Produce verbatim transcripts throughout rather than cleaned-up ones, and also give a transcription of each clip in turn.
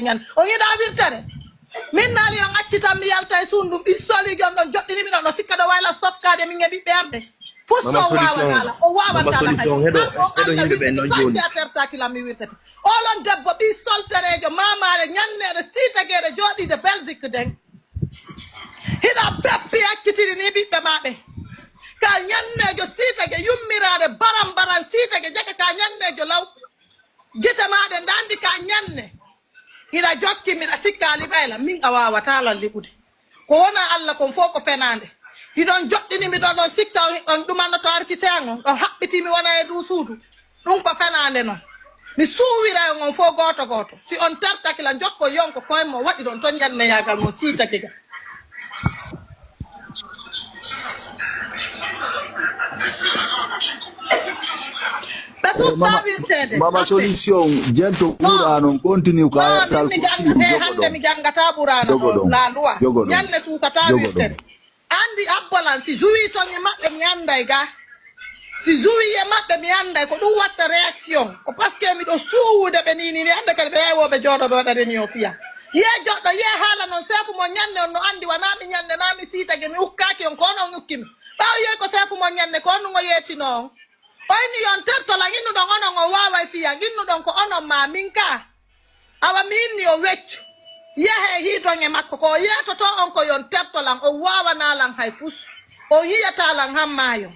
ñande. On yiɗa wirtere. Min naali on accitan mi yalta e suundum. Ɓi solution ɗon joɗɗini mi ɗon no sikka ɗo wayla sokkaade min e ɓiɓɓe am ɓe. Fus on waawanaala. O waawantala hay. An on Allah wirtete. Ɓe a tertaki lan mi wirtete. Olon debbo ɓi soltereejo maamaare ñanneere siitageere jooɗiide Belgique den. Hiɗa beppi accitini ni ɓiɓɓe maa ɓe. Ka ñanneejo siitake yummiraare baram baram siitake jeke ka ñanneejo law. Gite maa ɗe nda anndi ka ñanne. Hiɗa jokki miɗa sikka a liɓayla min a waawataa lan liɓude. Ko wona Allah kon fof ko fenaande. Hiɗon joɗɗini mi ɗo ɗon sikka on ɗumanno to arki seyan on ɗon haɓɓiti mi wona e dow suudu. Ɗum ko fenaande non. Mi suuwira e on fof gooto gooto. Si on tartaki la njokko yon ko koye mo waɗi ɗon ton ñanneyaagal mo siitake ga. Ɓe Eh, mama, sustawirteede mama solution jento ɓura non continue ka non yattal min mi ko janga siru e jogo hande ɗon mi jangata ɓurano jogo ɗon ɗon la loi jogo ɗon ñande suusata jogo ɗon wirtere. Andi abbolan si juwi ton e maɓɓe mi anday ga. Si juwi e maɓɓe mi anday ko ɗum watta réaction ko parce que miɗo suuwude ɓe nini ni ande kadi ɓe yaywoɓe jooɗoɓe waɗa reni o fiya. Ye joɗɗo ye haala noon seefu mo ñande on no andi wona mi ñande na mi siitake mi ukkaki on ko onon ukkimi. Ɓawo yoy ko seefu mo ñande ko onnugo yeetino on. Oyni yon tertolan innuɗon onon on waaway fiya innuɗon ko onon ma min ka. Awa mi inni o weccu. Yahe hiiton e makko ko o yeetoto on ko yon tertolan o waawanalan hay fus. O hiyatalan hammaayo.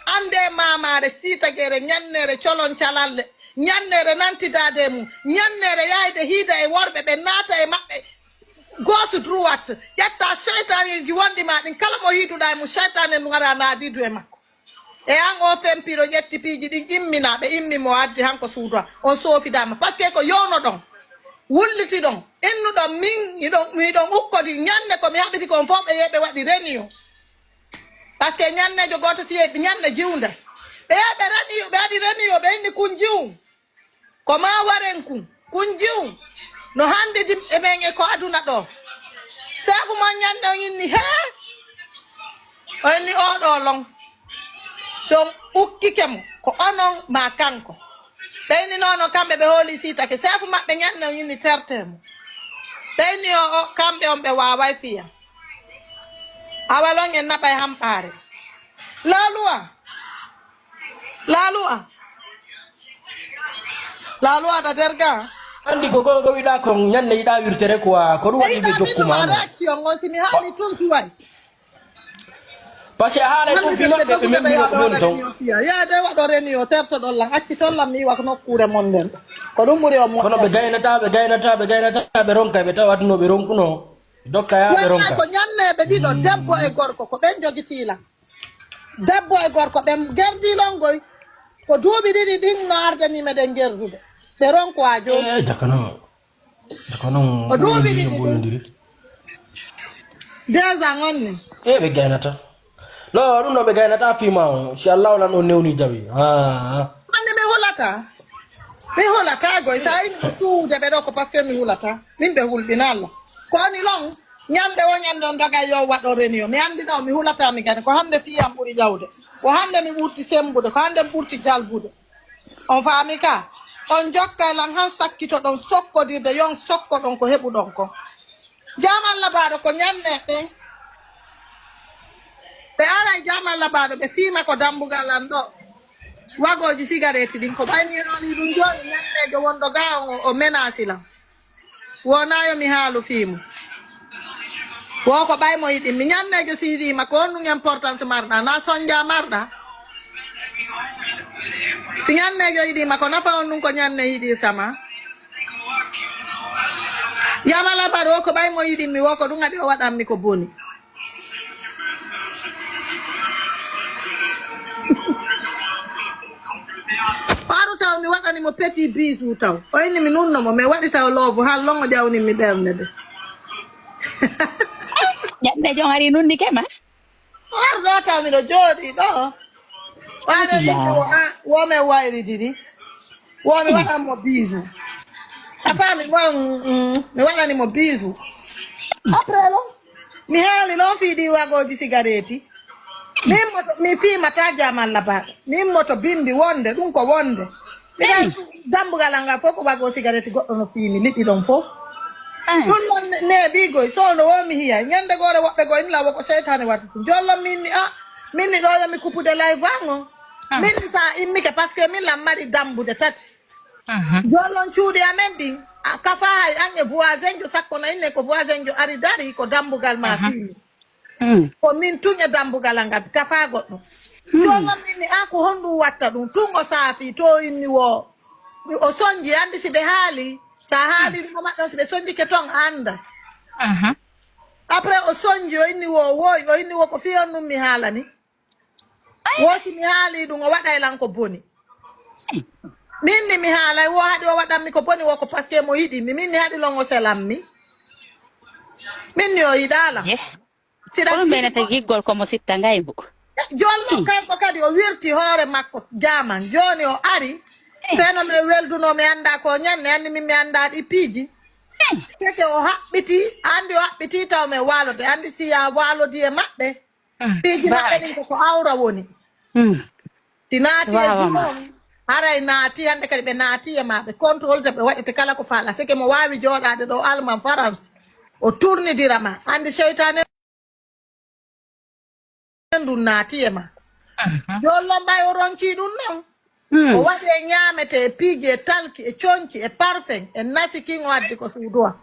Ande maamaare siitagere ñannere colon calalle ñannere nantidaade e mum ñannere yayde hiida e worɓe ɓe naata e maɓɓe. Gauche droite ƴetta seytaneji wonɗi ma ɗin kala mo hiiduɗa e mum seytane ndu ara naadidu e makko. E an o fempiɗo ƴetti piiji ɗin immina ɓe immi mo addi hanko suudu an on soofidama parce que ko yowno ɗon wulliti ɗon innuɗon min miɗon miɗon ukkodi ñande ko mi haɓɓiti kon fof ɓe yeɓe waɗi reniyo. Parce que ñannejo goto si yeɓi ñande jiwnde ɓe yeɓe reniyo ɓe waɗi reniyo ɓe inni kun jiwun. Ko ma waren kun kun jiw no hande dimɓe men e ko aduna ɗo. Seeku mon ñande on inni hee o inni oɗo lon. So on ukkike mo ko onon ma kanko. Ɓe inni nono kamɓe ɓe hooli siitake seefu maɓɓe ñande on inni terte mo. Ɓe inni o o kamɓe on ɓe waway fiya. Awalon en naɓa e hampare. Laluwa. Laluwa. Laluwa da derga. Andi ko gogo wiɗa kon ñande yiɗa wirtere quoi ko ɗum waɗi ɓe jokkuma. Réaction on si mi haali tun suway. Parce que a haalay tun fi maɓɓe ɓe memmi waɗu mon ton. Yeede waɗo reni o tertoɗon lan acci ton lan mi iwa ko nokkure mon nden. Ko ɗum ɓuri o mo. Kono ɓe gaynata ɓe gaynata ɓe gaynata ɓe ronka ɓe tawa adduno ɓe ronkuno. Dokka ya ɓe ronka. Ko ñanneɓe ɗiɗo debbo e gorko ko ɓen jogiti lan. Debbo e gorko ɓe gerdi longoy ko duuɓi ɗiɗi ɗin no ardani meɗen gerdude ɓe ronko a jooni. Eh, jakano jakano o duuɓi ɗiɗi ɗin déjà gonne. E ɓe gaynata no ɗum no ɓe gaynata fima o si allah o lan o newni jawi. Ande mi hulata mi hulata goy sa ini ko suude ɓe ɗo ko parce que mi hulata min ɓe hulɓina allah ko ani lon. Ñande o ñande on dagay yo waɗo reni o mi anndi ɗo mi hulata mi gani ko hannde fiyam ɓuri ƴawde ko hannde mi ɓurti semmbude ko hannde mi ɓurti jalbude. On faami ka on jokkay lan han sakkitoɗon sokkodirde yon sokkoɗon ko heɓuɗon ko. Jam allah baɗo ko ñanne ɗen ɓe aray jam allah baɗo ɓe fiima ko dambugal lan ɗo. Wagooji sigareeti ɗin ko ɓayni noon ɗum jooni ñanneejo wonɗo ga o o menasi lan. Wona yo mi haalu fii mum. Wo ko ɓay mo yiɗi mi ñanneejo si yiɗiima ko honɗum importance marɗa na sonja marɗa. Si ñanneejo yiɗiima ko nafa on ɗum ko ñanne yiɗirta ma. Yamala baɗo ko ɓay mo yiɗimmi wo ko ɗum haɗi o waɗanmi ko boni. Ɓaaru taw mi waɗani mo petit bisou taw o inni mi nunno mo mais waɗi taw loobo haa longo ƴawni mi ɓernde de. Ƴaɓɓe jon ari nunni kema. Ɓaaru ɗo taw miɗo jooɗi ɗo. Ɓaade yimɓe wo a wo men wayri didi. Wo mi waɗan mo bisou. A faami mo mi waɗani mo bisou. Après lo mi haali noon fii ɗi wagooji sigareeti. Min moto mi fiimata jamal labaɗo min moto bimbi wonde ɗum ko wonde. Miɗan dambugal al ngal fof ko wagoo sigareeti goɗɗo no fiimi liɗɗi ɗon fof. Ɗum noon neeɓiigoy, so no woomi hiya. Ñande goore woɓɓe goo ina lawo ko seytaane waɗi ɗum. Jollo min ni, a, min ni ɗo yo mi kupude live ango. Min ni sa immike, parce que min lan mari dambude tati. Jollon cuuɗi amen ɗin, a kafa hay an e voisin jo, sakko na inne ko voisin jo ari dari ko dambugal ma fini. Ko min tun e dambugal an, ngabi kafa goɗɗo. Jollon min ni, a ko honɗum watta ɗum? Tun o saafi to inni wo, o sonji, andi si ɓe haali, sa haali ɗum o maɗɗon, si ɓe sonjike ton anda. Après o sonji, o inni wo, woy, o inni wo ko fiyon ɗum mi haalani. Wo si mi haali ɗum o waɗay lan ko boni. Min ni mi haalay wo haɗi o waɗanmi ko boni wo ko parce que mo yiɗi mi. Min ni haɗi lon o selan mi. Min ni o yiɗa lan. Siɗa Kono mbenete giggol komo sitta ngaygu. Jollo kanko kadi o wirti hoore makko jaman. Joni o ari. Feno mi welduno mi anda ko ñande, andi min mi anda ɗi piiji. Seke o haɓɓiti, andi o haɓɓiti taw mi waalode, andi si ya waalodi e maɓɓe. Piiji maɓɓe ɗin koko awra woni. Si naati e jumon, haray naati hande kadi ɓe naati e ma, ɓe contrôle de, ɓe waɗete kala ko faala. Seke mo waawi jooɗaade ɗo Alman, France, o tournidira ma. Andi seytaane ndun naati e ma. Jollo mbay o ronki ɗum non. O waɗi e ñaamete, e piiji, e talki, e conci, e parfum, e nasi kin o addi ko suuduwa.